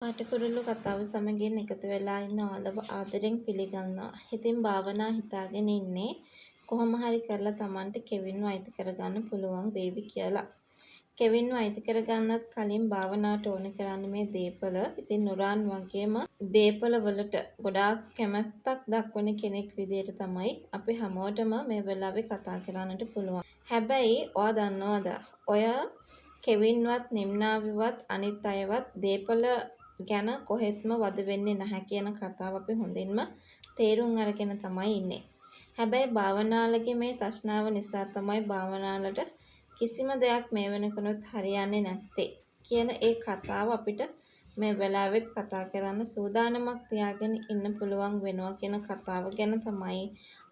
පාටකුරුල්ලෝ කතාව සමගින් එකතු වෙලා ඉන්න ඔයාලව ආදරෙන් පිළිගන්නවා. ඉතින් භාවනා හිතාගෙන ඉන්නේ කොහොම හරි කරලා තමන්ට කෙවින්ව අයිති කරගන්න පුළුවන් වේවි කියලා. කෙවින්ව අයිති කරගන්නත් කලින් භාවනාවට ඕන කරන්නේ මේ දේපල. ඉතින් නුරාන් වගේම දේපල වලට ගොඩාක් කැමැත්තක් දක්වන කෙනෙක් විදියට තමයි අපි හැමෝටම මේ වෙලාවේ කතා කරන්නට පුළුවන්. හැබැයි ඔයා දන්නවද, ඔය කෙවින්වත් නිම්නාවිවත් අනිත් අයවත් දේපල ගැන කොහෙත්ම වද වෙන්නේ නැහැ කියන කතාව අපි හොඳින්ම තේරුම් අරගෙන තමයි ඉන්නේ. හැබැයි භාවනාලගේ මේ තෂ්ණාව නිසා තමයි භාවනාලට කිසිම දෙයක් මේ වෙනකනුත් හරියන්නේ නැත්තේ කියන ඒ කතාව අපිට මේ වෙලාවෙත් කතා කරන්න සූදානමක් තියාගෙන ඉන්න පුළුවන් වෙනවා කියන කතාව ගැන තමයි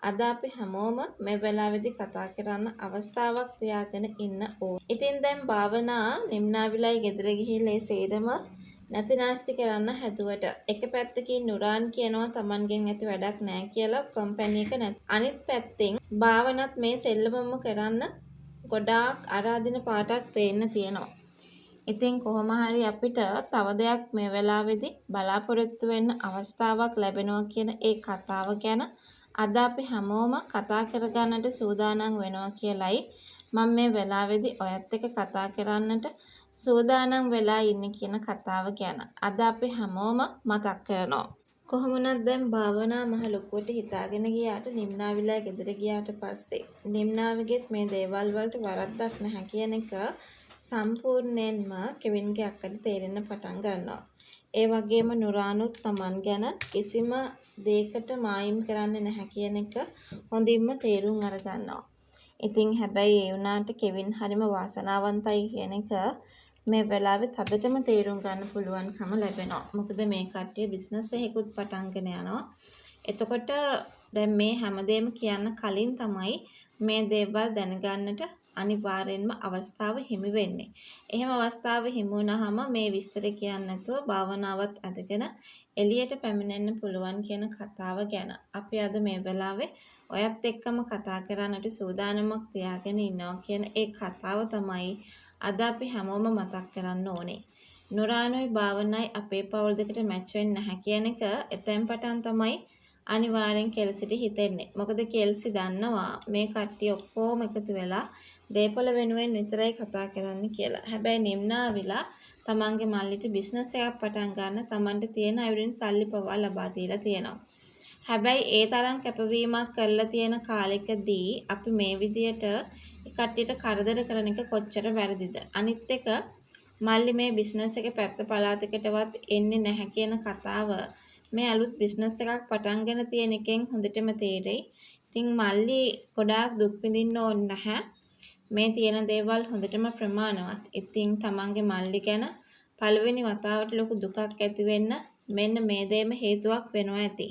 අද අපි හැමෝම මේ වෙලාවේදී කතා කරන්න අවස්ථාවක් තියාගෙන ඉන්න ඕන. ඉතින් දැන් භාවනා නිම්නාවිලයි ගෙදර ගිහිල්ලා ඒ සේරම නැති නාස්ති කරන්න හැදුවට, එක පැත්තකින් නුරාන් කියනවා තමන්ගෙන් ඇති වැඩක් නෑ කියලා කම්පැනි එක නැති. අනිත් පැත්තෙන් භාවනත් මේ සෙල්ලමම කරන්න ගොඩාක් අරාදින පාටක් පේන්න තියෙනවා. ඉතින් කොහොම හරි අපිට තව දෙයක් මේ වෙලාවේදී බලාපොරොත්තු වෙන්න අවස්ථාවක් ලැබෙනවා කියන ඒ කතාව ගැන අද අපි හැමෝම කතා කරගන්නට සූදානම් වෙනවා කියලයි මම මේ වෙලාවේදී ඔයත් එක්ක කතා කරන්නට සූදානම් වෙලා ඉන්නේ කියන කතාව ගැන අද අපි හැමෝම මතක් කරනවා. කොහොම වුණත් දැන් භාවනා මහ ලොකුවට හිතාගෙන ගියාට නිම්නාවිලා ගෙදර ගියාට පස්සේ නිම්නාවිගෙත් මේ දේවල් වලට වරද්දක් නැහැ කියන එක සම්පූර්ණයෙන්ම කෙවින්ගේ අක්කට තේරෙන්න පටන් ගන්නවා. ඒ වගේම නුරානුත් තමන් ගැන කිසිම දේකට මායිම් කරන්නේ නැහැ කියන එක හොඳින්ම තේරුම් අරගන්නවා. ඉතින් හැබැයි ඒ වුණාට කෙවින් හරිම වාසනාවන්තයි කියන එක මේ වෙලාවේ තදටම තේරුම් ගන්න පුළුවන්කම ලැබෙනවා. මොකද මේ කට්ටිය බිස්නස් එකකුත් පටන්ගෙන යනවා. එතකොට දැන් මේ හැමදේම කියන්න කලින් තමයි මේ දේවල් දැනගන්නට අනිවාර්යෙන්ම අවස්ථාව හිමි වෙන්නේ. එහෙම අවස්ථාව හිමි වුණාම මේ විස්තර කියන්න නැතුව භාවනාවත් ඇදගෙන එළියට පැමිණෙන්න පුළුවන් කියන කතාව ගැන අපි අද මේ වෙලාවේ ඔයත් එක්කම කතා කරන්නට සූදානමක් තියාගෙන ඉන්නවා කියන ඒ කතාව තමයි අද අපි හැමෝම මතක් කරන්න ඕනේ. නුරානුයි භාවනයි අපේ පවුල් දෙකට මැච් වෙන්නේ නැහැ කියන එක එතෙන් පටන් තමයි අනිවාර්යෙන් කෙල්සිට හිතෙන්නේ. මොකද කෙල්සි දන්නවා මේ කට්ටිය ඔක්කොම එකතු වෙලා දේපොළ වෙනුවෙන් විතරයි කතා කරන්නේ කියලා. හැබැයි නිම්නාවිලා තමන්ගේ මල්ලිට බිස්නස් එකක් පටන් ගන්න තමන්ට තියෙන අයුරින් සල්ලි පවා ලබා දීලා තියෙනවා. හැබැයි ඒ තරම් කැපවීමක් කරලා තියෙන කාලෙකදී අපි මේ විදියට කට්ටියට කරදර කරන එක කොච්චර වැරදිද? අනිත් එක මල්ලි මේ බිස්නස් එක පැත්ත පළාතකටවත් එන්නේ නැහැ කියන කතාව මේ අලුත් බිස්නස් එකක් පටන්ගෙන තියෙන එකෙන් හොඳටම තේරෙයි. ඉතින් මල්ලි ගොඩාක් දුක් විඳින්න ඕනේ නැහැ. මේ තියෙන දේවල් හොඳටම ප්‍රමාණවත්. ඉතින් තමන්ගේ මල්ලි ගැන පළවෙනි වතාවට ලොකු දුකක් ඇති වෙන්න මෙන්න මේ දේම හේතුවක් වෙනවා ඇති.